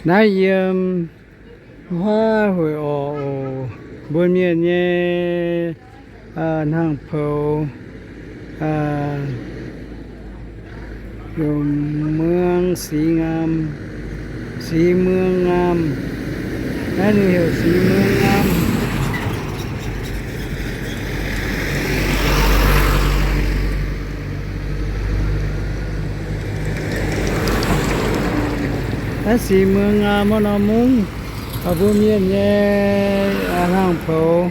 Naaiv yiem huaav hueic orqc oc, mbuo mienh nyei hnaangx-poux, yungz muangv Six Ngam, Six Muangv Ngam. Naaiv ninh heuc Six Muangv Ngam. Naaiv Six Muangv Ngam wuov norm mungv, mbuo mienh nyei hnaangx-poux.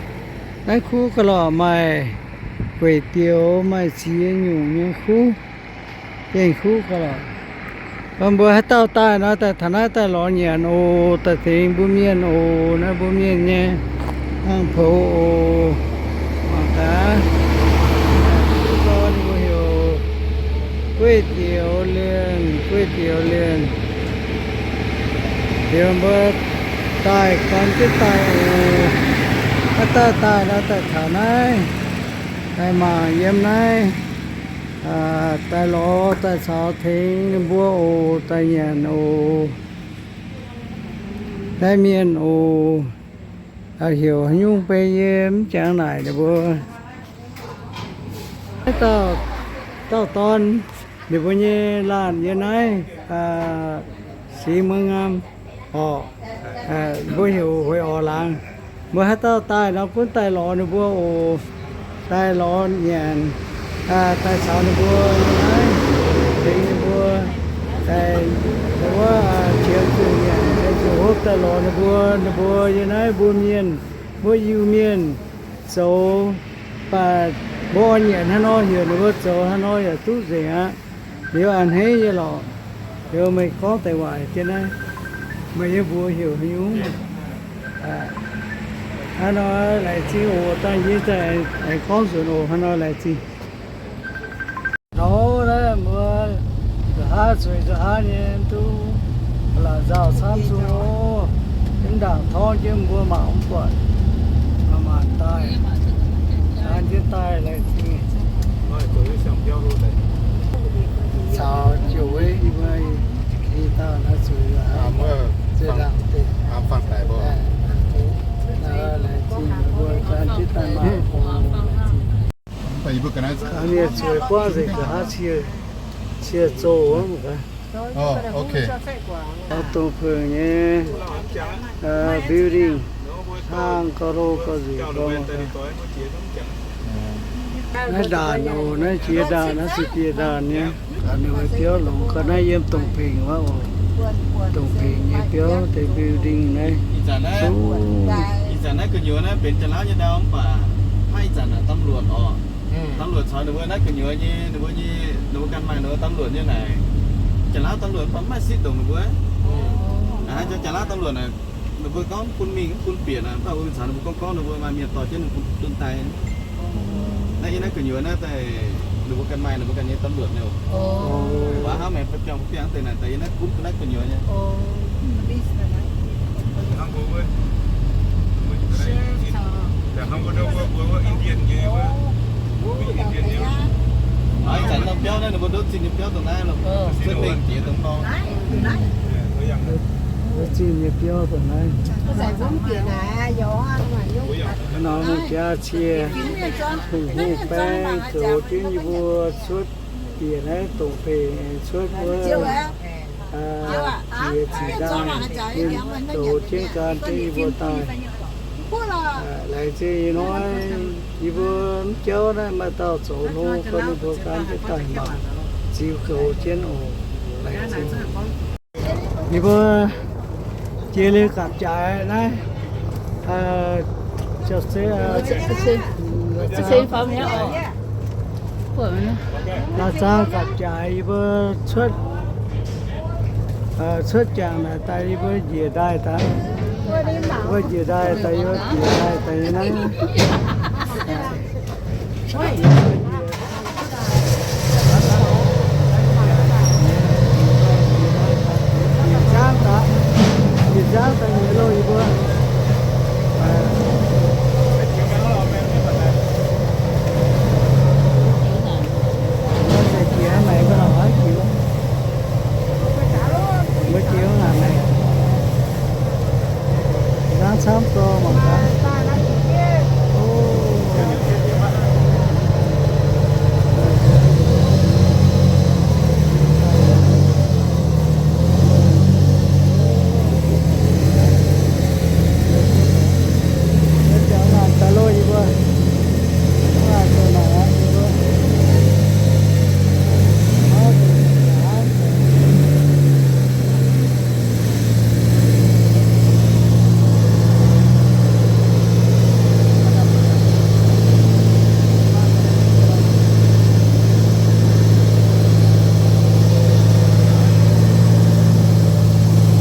Naaiv kuv gauh lorqc maaih gueic dioux, maaih ziex nyungc nyei kuv, gengh kuv gauh lorqc. Mbuo haaix dauh daaih nor, daaih taux naaiv daaih lorz nyanc oc, daaih tengx mbuo mienh oc. Naaiv mbuo mienh nyei hnaangx-poux oc. Mangc gaax, mbuo heuc gueiv dioux lienh, gueiv dioux lienh. Liuz mbuo daaih gan jienv daaih oc. Haaix dauh daaih nor, daaih taux naaiv, daaih mangc yiem naaiv, daaih lorz daaih caux tengx ninh mbuo oc, daaih nyanc oc. Naaiv mienh oc, heuc haaix nyungc beiv yie mv jangx naaic ninh mbuo. Naaiv dauh, dauh dorn, ninh mbuo nyei laanh yiem naaiv, Six Muangv Ngam orqc. Mbuo heuc Hueic Orc Laangz. Mbuo haaix dauh daaih nor gunv daaih lorz ninh mbuo oc. Daaih lorz nyanc, daaih caux ninh mbuo yiem naaiv, tengx ninh mbuo, daaih wuov qiemx zuqc nyanc, qiemx zuqc hopv daaih lorz ninh mbuo. Ninh mbuo yiem naaiv mbuo mienh, mbuo Iu-Mienh zoux, mv baac mbuo orn nyanc hnangv nor heuc ninh mbuo zoux hnangv nor yaac duqv nzengc aqv. Liuz a'hneiv nyei lorqc. Liuz meih gorngv deix waac jienv naaiv, meih nyei mbuox heuc haaix nyungc? Hnangv nor laengz zingh oc. Dangh yie daaih aengx gorngv nzunc oc. Hnangv nor laengz zingh. Taux naaiv mbuo nzuqc haav zueiz nzuqc haav nyei duqv la'nzauh camv zuqc oc. Mv ndaangc torngv jienv mbuo mangc mv buatc, maaih daaih, daan jienv daaih laengz zingh. Caux jiouc weiv yie mbuo i dauh naaiv zuqc ziex ndaangc deix, laengz zingh mbuo daan jienv daaih mangc. Mienh zueiz buangv nzengc nzuqc haav cie, cie zoh wuov. Dongh Pengh nyei building, hnangv gauh hlo gauh nzueic gorngv. Naaiv ndaanc oc, naaiv jiex ndaanc, naaiv se jiex ndaanc nyei. Ninh mbuo biauv longx gau. Naaiv yiem Dongh Pengh wuov oc. Dongh Pengh nyei biauv deix building naaiv. Ih zanc naaiv gu'nyuoz naaiv benx Janx-Laauv nyei ndau mv baac hnangv ih zanc naaic ตำรวจ oc. ตำรวจ caux ninh mbuo naaiv gu'nyuoz nyei, ninh mbuo nyei, ninh mbuo ganh maaih ninh mbuo ตำรวจ nyei naaic. Janx-Laauv ตำรวจ mv baac mv maaih sieqv ndongc ninh mbuo. Hnangv Janx-Laauv ตำรวจ naaic, ninh mbuo gorngv bun mingh mv bun bieqc naaic, mv baac wuov caux ninh mbuo gorngv gorngv, ninh mbuo maaih mienh dorh jienv ninh mbuo bun daaih. Naaiv yiem naaiv gu'nyuoz naaiv daaih, ninh mbuo ganh maaih ninh mbuo ganh nyei ตำรวจ nyei oc. Waac hnangv maengx biangh biangh deix naaic daaih yiem naaiv gunv naaiv gu'nyuoz nyei. Ih zanc norm biauv naaiv ninh mbuo nduov zinh nyei biauv dongh naaiv loh. Cuotv mengh jiex dongh dorng. Nduov zinh nyei biauv dongh naaiv. Nor mv jaax cie, hungh hungh baeng zoux jienv yie mbuo cuotv bieqc naaiv Dongh Pengh cuotv wuov jiex ziqc ndaangc, ninh zoux jienv gan jienv yie mbuo daaih. Laengz zingh ih hnoi yie mbuo mv jauv naaiv maaih dauh zoux hlo, bun ninh mbuo gan jienv daaih mangc, ziux goux jienv oc. Laengz zingh. Yie mbuo jiex liuz gapv-jaaix naaiv, laauh zaang gapv-jaaix yie mbuo cuotv, cuotv jangx naaic daaih yie mbuo njiec ndaaih daaih, mbuo njiec ndaaih daaih, yie mbuo njiec ndaaih daaih naaiv. Njiec nzangv daaih, njiec nzangv daaih nyei loh yie mbuo. Mbuo jiex maengx mbuo lorz haaix jiex, mbuo jiex mv ngaanc maengx. Camv gorx mangc gaax.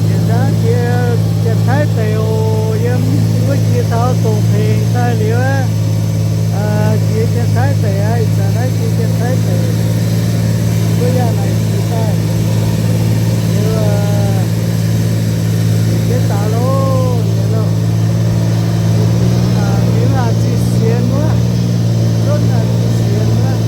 Yietc zungv jiex Janx-Taiv deic oc. Yiem wuov jiex taux Dongh Pengx daaih liuz, jiex Janx-Taiv deic aqv. Ih zanc naaiv jiex Janx-Taiv deic, wuov yangh naaic jiex daaih liuz, jiex daaih loh, liuz loh, liuz aac zinh sienx wuov, zunv aac zinh sienx wuov.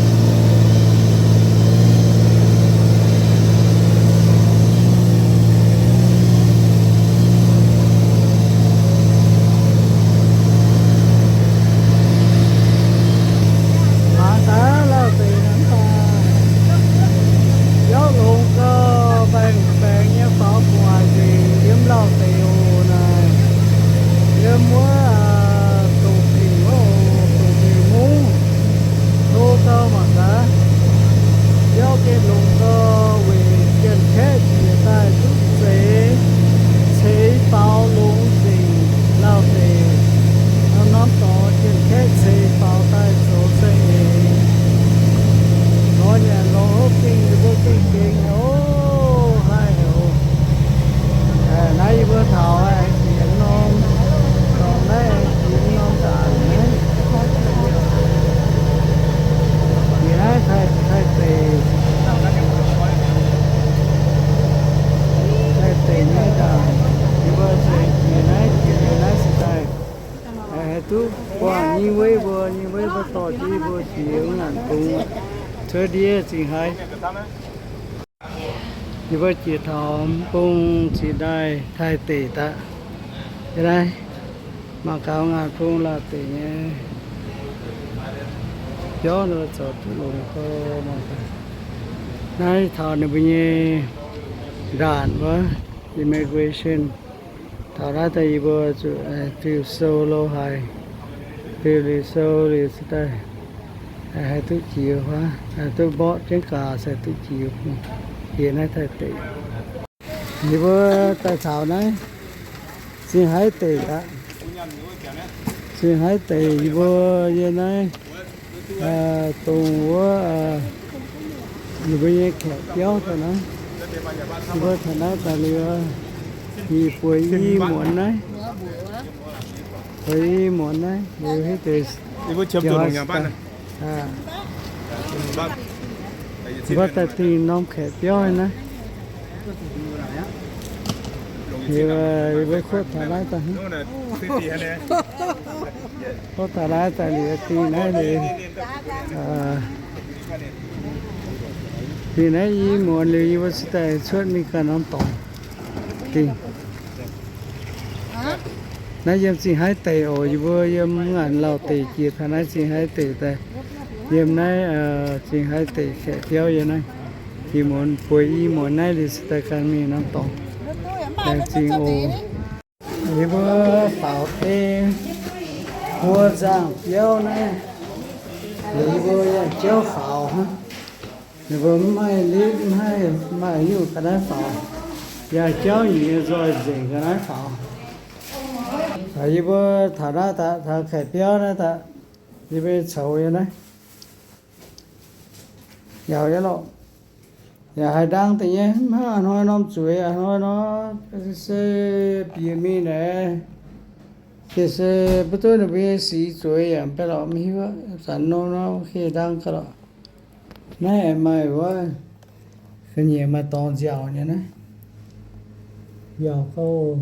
Mangc gaax lauh deic naaiv, biauv longx gauh, baengh baengx nyei faaux gu'nguaaic nzengc yiem lauh deic oc naaic. Yiem wuov Dongh Pengx wuov oc, Dongh Pengx mungv. To gauh mangc gaax, biauv gengh longx gauh, weic Janx-Kaeqv njiec daaih duqv zeix, ceix faaux longx nzengc lauh deic. Norm-norm dorngx Janx-Kaeqv ceix faaux daaih zoux saeng-eix. Lorz nyanc lorz hopv gengh, yie mbuo gengh gengh oc, haih heuc. Naaiv yie mbuo taux aengx jiex norm dorngx naaiv, aengx jiex norm ndaangc naaiv. Jiex naaiv Taiv, Taiv deic, Taiv deic nyei ndaangc. Yie mbuo se jiex naaiv, jiex naaiv se daaih haih duqv buangh nyei weiv mbuo, nyei weiv mbuo dorh jienv yie mbuo jiex wuov ngaanc bung cuotv ndiev zingh haaix. Yie mbuo jiex taux bung zinh ndaaih Taiv deic daaih. Yie naaiv mangc gaax ngaanc bung laauh deic nyei biauv ninh mbuo zoux duqv longx gauh mangc gaax. Naaiv taux ninh mbuo nyei ndaanc wuov, immigration. Taux naaiv daaih yie mbuo zuqc diuh sou lo haic, diuh liuz sou liuz se daaih haih duqv jiex wuov, haih duqv mborqv jienv gaax se duqv jiex bung, jiex naaiv Taiv deic. Yie mbuo daaih taux naaiv Zingh Haaix deic aqv. Zingh Haaix deic yie mbuo yiem naaiv dongh wuov, ninh mbuo nyei kaeqv biauv daaih naaiv. Yie mbuo taux naaiv daaih liuz, yie bueix i muonz naaiv, bueix i muonz naaiv liuz, yie mbuo daaih dingh norm kaeqv biauv naaiv. Yie mbuo kuotv taux naaiv daaih, kuotv taux naaiv daaih liuz dingh naaiv liuz, dingh naaiv i muonz liuz yie mbuo cingx daaih cuotv mingh ganh norm dorngx dingh. Naaiv yiem Zingh Haaix deic oc. Yie mbuo yiem ngaanc Lauh deic jiex taux naaiv Zingh Haaix deic daaih. Yiem naaiv Zingh Haaix deic kaeqv biauv yiem naaiv. Ih muonz bueix i muonz naaiv liuz cingx daaih ganh mingh norm dorngx. Laengz zingh oc. Yie mbuo faaux deix buo nzangh biauv naaiv, yie mbuo yangh jauv faaux hnangv. Ninh mbuo mv maaih lipv, mv maaih, mv maaih nyungc ga'naaiv faaux. Yangh jauv nyic nyei nzoih nzengc ga'naaiv faaux. Yie mbuo taux naaiv daaih, taux kaeqv biauv naaiv daaih, yie mbuo coux yiem naaiv. Yaac yiem lorqc. Yaac haaix ndang deix nyei, mv hnangv a'hnoi norm zueiz, a'hnoi nor se bieqc mingh naaic, se mv duqv ninh mbuo nyei sic zueiz yaac mv baac lorqc, mv hiuv. Zanc nor nor heh ndang ga'lorqc. Naaiv maaih wuov ga'nyiec maaih dorngx nziaauc nyei naaiv. Yaac gauh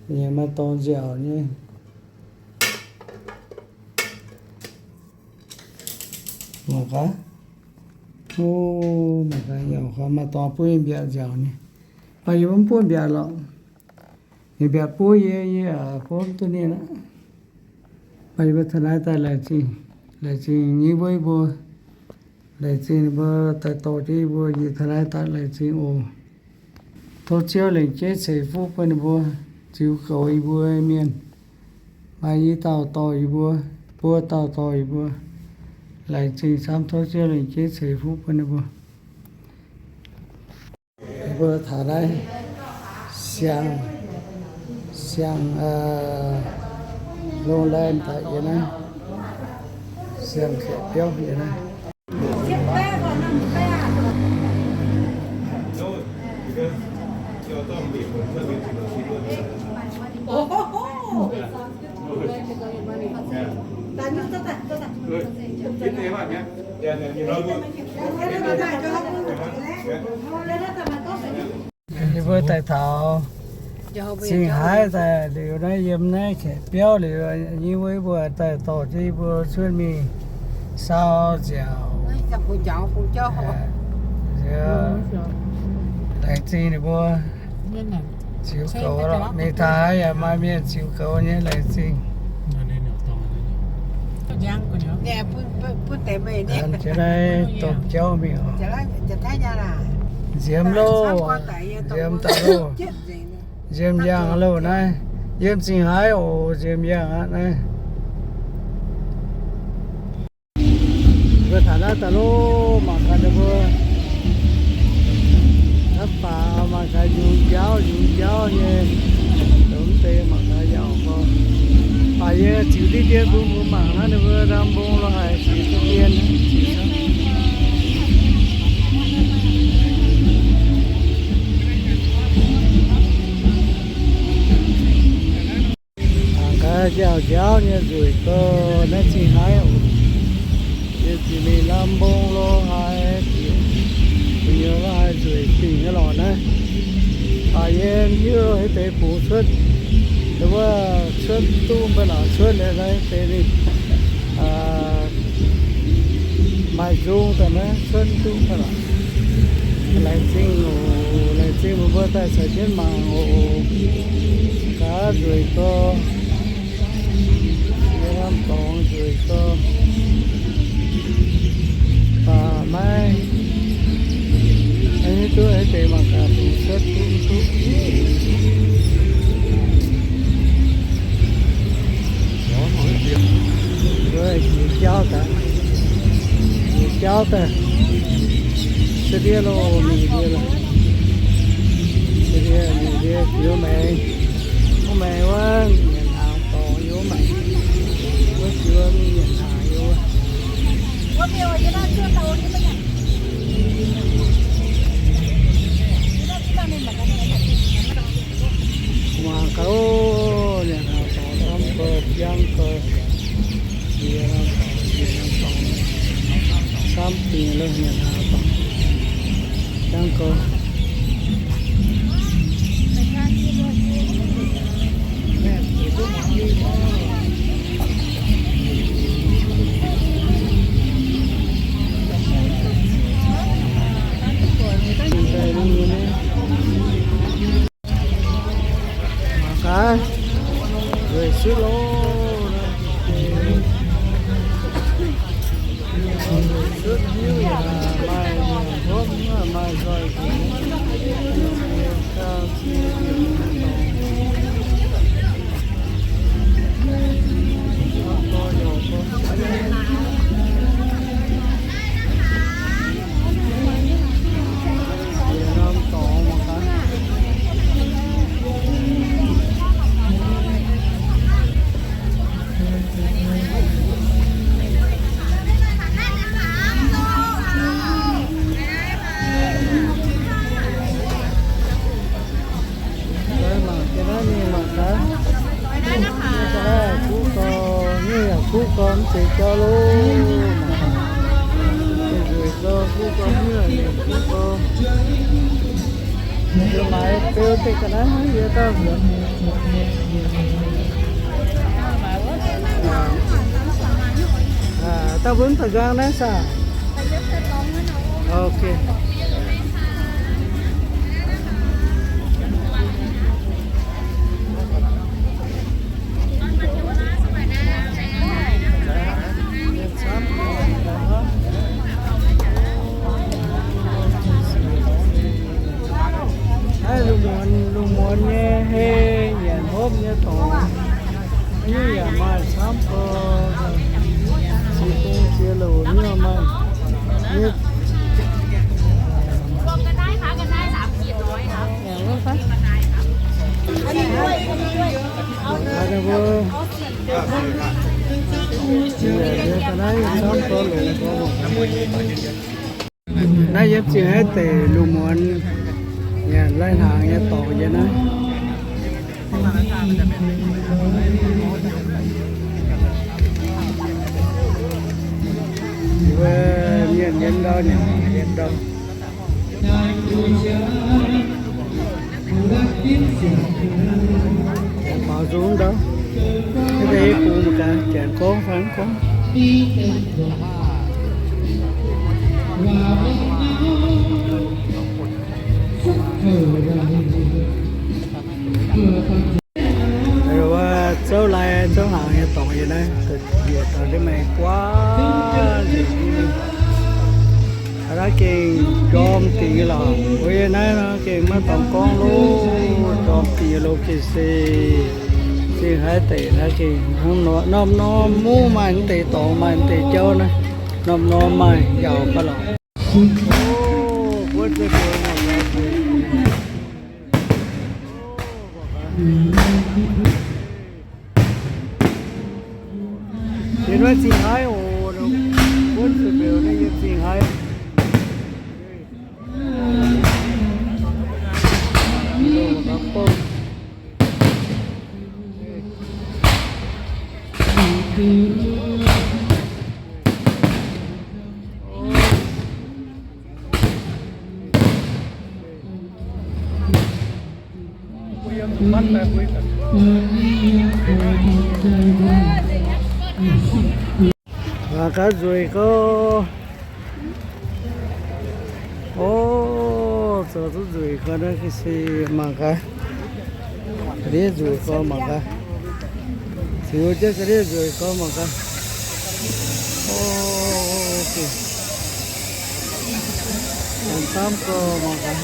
ga'nyiec maaih dorngx nziaauc nyei. Mangc gaax, o, mangc gaax, yaac maaih dorngx buov mbiaatc nziaauc nyei. Baac yie mv buov mbiaatc lorqc. Ninh mbiaatc buov yie, yie yaac fov duqv ninh aqv. Mv baac yie mbuo taux naaiv daaih laengz zingh, laengz zingh nyei wuov yie mbuo, laengz zingh ninh mbuo daaih dorh jienv yie mbuo njiec taux naaiv daaih laengz zingh oc. Tov Ziouv lengc jeiv ceix fuqv bun ninh mbuo, ziux goux yie mbuo mienh, maaih i dauh dorh yie mbuo, buo dauh dorh yie mbuo. Laengz zingh camv, tov Ziouv lengc jeiv ceix fuqv bun ninh mbuo. Yie mbuo taux naaiv siang, siang, longh laen daaih yie naaiv, siang-kaeqv biauv yie naaiv. Yie mbuo daaih taux Zingh Haaix daaih liuz naaiv, yiem naaiv kaeqv biauv liuz, yie mbuo, yie mbuo daaih dorh jienv yie mbuo cuotv mingh saau nziaauc. Laengz zingh ninh mbuo ziux goux lorqc. Mingh taux haaix yaac maaih mienh ziux goux nyei, laengz zingh. Naaiv domh jauv mingh oc. Nziemx loh, nziemx daaih loh. Nziemx yangh loh naaiv. Yiem Zingh Haaix oc, nziemx yangh aqv naaiv. Mbuo taux naaiv daaih loh, mangc gaax ninh mbuo hnamv baac mangc gaax yungz njaauv, yungz njaauv nyei, dongh mv deix mangc gaax yaac oc. Baac yie ziux diqv dien bun mbuo mangc naaiv ninh mbuo ndam mbong lo haic, ziux diqv dien. Mangc gaax njaaux njaauv nyei nzueic gau, naaiv Zingh Haaix oc. Yie ziux mingh ndam mbong lo haic, gu'nyuoz lo haic nzueic dingc nyei lorqc naaiv. Baac yie hiuv haaix deix bungx cuotv, wuov cuotv duqv mv baac lorqc cuotv liuz naaiv deix ninh maaih nzung daaih naaiv cuotv duqv mv baac lorqc. Laengz zingh oc, laengz zingh meih mbuo daaih caux jienv mangc oc. Gaax nzueic gau, yie hnamv dorngx nzueic gau. Baac maiv, maiv hiuv duqv haaix deix mangc gaax bungx cuotv duqv mv duqv. Jiex jauv daaih, jiex jauv daaih, se ndiev loh, mingh ndiev loh, se ndiev, mingh ndiev jiex maengx, wuov maengx wuov nyanc hnaangx dorngx yie wuov maengx, wuov jiex mingh nyanc hnaangx yie wuov. Mangc gaax oc, nyanc hnaangx dorngx camv gau, jangv gau. Jiex camv dingc loh, nyanc hnaangx dorngx camv gau. Mangc gaax, nzueic sutv loh. Nzueic sutv hiuv yaac maaih nzueic hopv, maaih nzoih nzueic. Mangc gaax naaiv mingh mangc gaax. Kuv gorx, nyei yaac kuv gorx mv zeiz jauv loh. Nzueic gau, kuv gorx nyei yaac kuv gorx. Yie maaiz beu deix ga'naaiv yie dauh nzuonx. Dauh mbuo mv daux nqaang naaiv saah? Ok. Muonz, lungh muonz nyei hei, nyanc hopv nyei dorngx, nyungc yaac maaih camv gorx. Ziex bung ziex louc nyungc maaih. Naaiv yiem Zingh Haaix deic lungh muonz, yaac lai-hnaangx nyei dorngx yiem naaiv. Mbuo mienh yiem ndau, mienh yiem ndau. Baaux nzung ndau. Naaiv deix bungx mangc gaax, janx gorngv fai mv gorngv. Wuov zouv lai zouv hnaangx nyei dorngx yiem naaiv, yietc dauh ndiev maengx guaav nzengc. Naaiv gengh njormh dingc nyei lorqc. Mbuo yiem naaiv nor gengh maiv dorngx gorngv loh, njormh dingc nyei loh gengh se Zingh Haaix deic naaiv gengh hnangv nor, norm-norm mungv maaih mv deix dorngx, maaih mv deix jauv naaiv, norm-norm maaih njaaux gaax lorqc. Yiem naaiv Zingh Haaix oc, buonv zuqc mbiauz naaiv yiem Zingh Haaix. Mangc gaax nzueic gorx. O, zoux duqv nzueic gorx naaiv se mangc gaax. Ga'ndiev nzueic gorx mangc gaax. Ziux jienv ga'ndiev nzueic gorx mangc gaax. O, ganh camv gorx mangc gaax.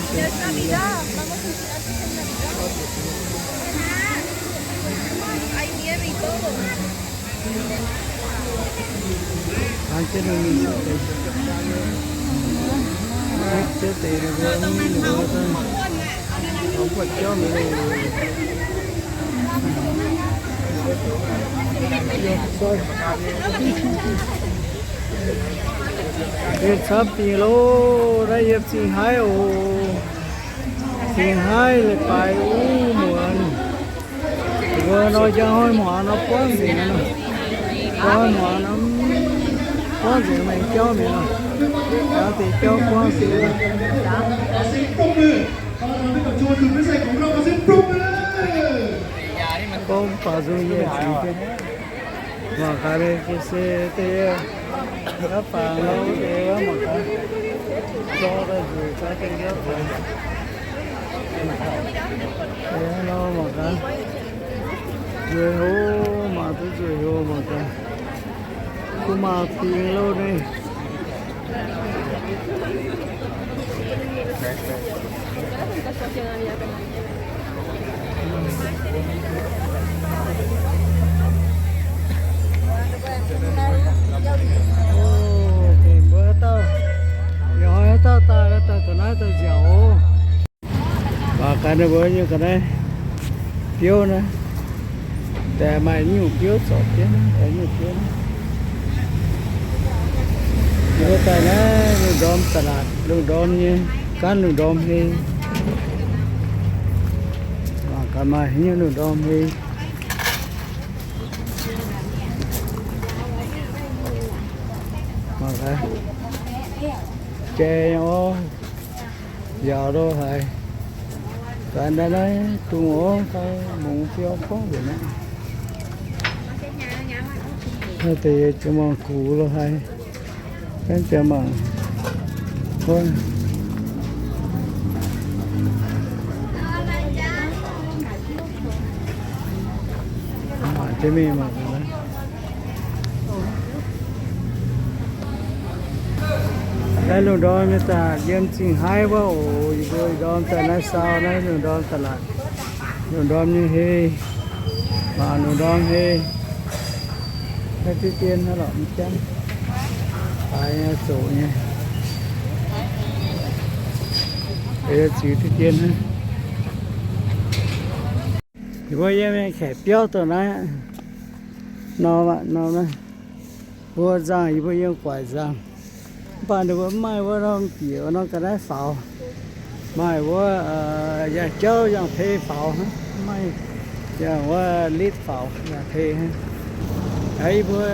Yie camv dingc loh, naaiv yiem Zingh Haaix oc. Zingh Haaix leiz-baaix uv muonz. Mbuo nor njang hnoi hmuangx nor buangv nzengc nor. Njang hnoi hmuangx nor buangv nzengc maengx jauv mi'aqv nor. Jaax deix jauv buangv nzengc nor. Gorngv baaux nzung yie ziux jienv. Mangc gaax, se deix gapv bangc nor, wuov deix wuov mangc gaax. Zor daaih nzueic gaax deix gapv bangc. Deix nor mangc gaax. Nzueic hlo, mangc duqv nzueic hlo mangc gaax. Kuv maah dingx loh naaiv. Mbuo haaix dauh, yaac haaix dauh daaih, daaih taux naaiv daaih nziaauc oc. Mangc gaax ninh mbuo nyei ga'naaiv biouv naaiv, daaih maaih nyungc biouv zorpc jienv, daaih nyungc biouv naaiv. Ninh mbuo daaih naaiv lungh ndorm da'laatc, lungh ndorm nyei, gaanv lungh ndorm hei. Mangc gaax maaih haaix nyungc lungh ndorm hei. Mangc gaax, jai oc. Njaaux lo haic. Gaax naaiv naaiv dungz oc, fai mungz fiou gorngv nzengc naaiv. Naaiv deix jiex mangc gux lo haic. Gaengh jiex mangc. Mangc jienv mingh mangc gaax. Naaiv lungh ndorm nyei da'laatc yiem Zingh Haaix wuov oc. Yie mbuo ndorm daaih naaiv sau naaiv lungh ndorm da'laatc. Lungh ndorm nyei hei, mangc lungh ndorm hei. Naaiv diqv dien hnangv lorqc, mv jangv. Daaix nyei zoqc nyei. Ziux diqv dien hnangv. Yie mbuo yiem Kaeqv biauv dongh naaiv norm aqv, norm naaiv. Mbuo nzangc, yie mbuo yiem guaix nzangc. Mv baac ninh mbuo mv maaih wuov norm bieqc wuov norm ga'naaiv faaux. Maaih wuov yangh jauv yangh pei faaux, mv maaih yangh wuov litv faaux yangh pei hnangv. Yie mbuo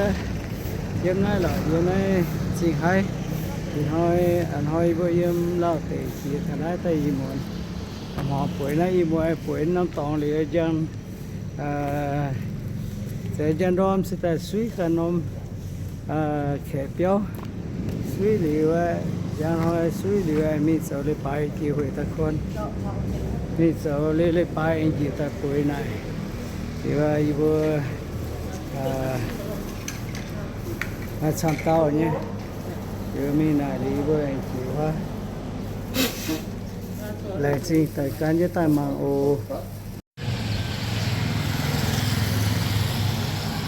yiem naaiv lorqc, yiem naaiv Zingh Haaix. Ih hnoi, ih hnoi yie mbuo yiem Lauv deic jiex taux naaiv daaih ih muonz. Hmuangx bueix naaiv ih muonz bueix norm dorngx liuz njang, se njang ndorm se daaih suiv ganh norm Kaeqv biauv. Suiv liuz, njang hnoi suiv liuz mingh zoux leiz-baaix jiex hueic daaih kuon. Mingh zoux leiz-baaix aengx njiec daaih bueix naaic. Liuz yie mbuo maaih camv dauh nyei. Liuz mingh naaic liuz yie mbuo aengx jiex wuov. Laengz zingh daaih gan jienv daaih mangc oc.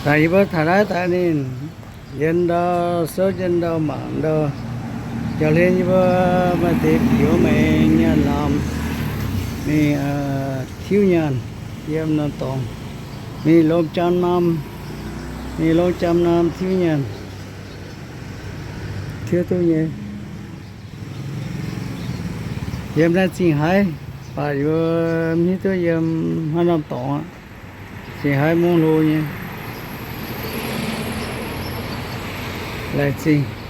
Naaic yie mbuo taux naaiv daaih ninh yiem ndau souv, yiem ndau mangc ndau. Jauv-hlen yie mbuo maaih deix bieqc wuov maengx nyaanh lamz mingh tiuv nyaanh yiem norm dorngx. Mingh lomh jam norm, mingh lomh jam norm tiuv nyaanh. Tiuv duqv nyei. Yiem naaiv Zingh Haaix, baac yie mbuo mv hiuv duqv yiem haaix norm dorngx aqv. Zingh Haaix mungv hlo nyei. Laengz zingh.